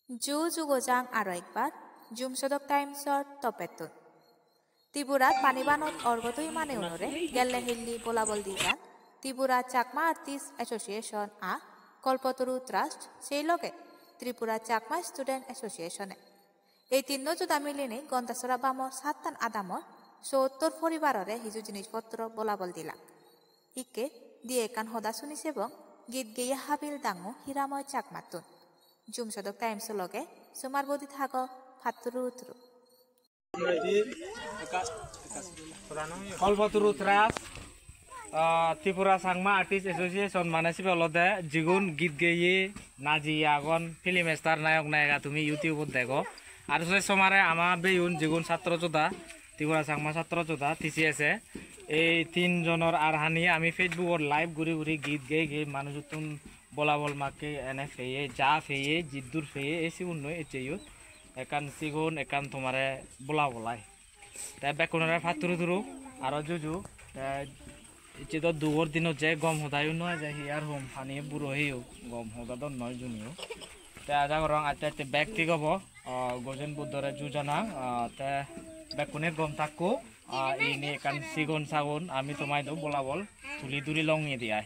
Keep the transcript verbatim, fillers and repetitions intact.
Ju ju gojang aro ekbar, Jum Sodok Times-or toppettun. Tripurat panibanot orgodoi maneunore gelle hilli bolabol dijan Tripura Chakma Artist Association a Kalpataru Trust, sei loge Tripura Chakma Student Association-e. Ei tinno joda milinei Gandachara bamor sattan adamor sottor poribarore hiju jinispottro bolabol dilak. Ikke diye ekkan hoda suni sebong, git geye habil dangu Hiramoy Chakmattun. Jum Sodok Times loge somar bodi thago, patturu turu. Kalpataru Trust, ah, Tripura Changma Artist Association, mane sibe olode jigun git geye, najiye agon, film star, nayok nayika tumi YouTube-ot dego. Ar se somare ama beyun jigun satro joda, Tripura Changma satro joda, T C S A, ei tin jonor ar hani ami Facebook-ot live guri guri git gei gei manujottun bolabol makke ene peye, ja peye, jiddur peye, ei sigun noi ecche iyot. Ekkan sigon, ekkan tomare bolabol ai. Te bekkunore patturu turu, aro juju. Te ecche do dugor dinot je gom hodayo noi je, hi ar hom, pani buro heyo, gom hoda don noi juniyo. Te aja gorong aste aste bek thik obo. Ah, Gozen Buddhore ju jana, ah, te bekkune gom thakko. Ah, ini ekkan sigon sagon ami tomaidu bolabol tuli duri longe di ai.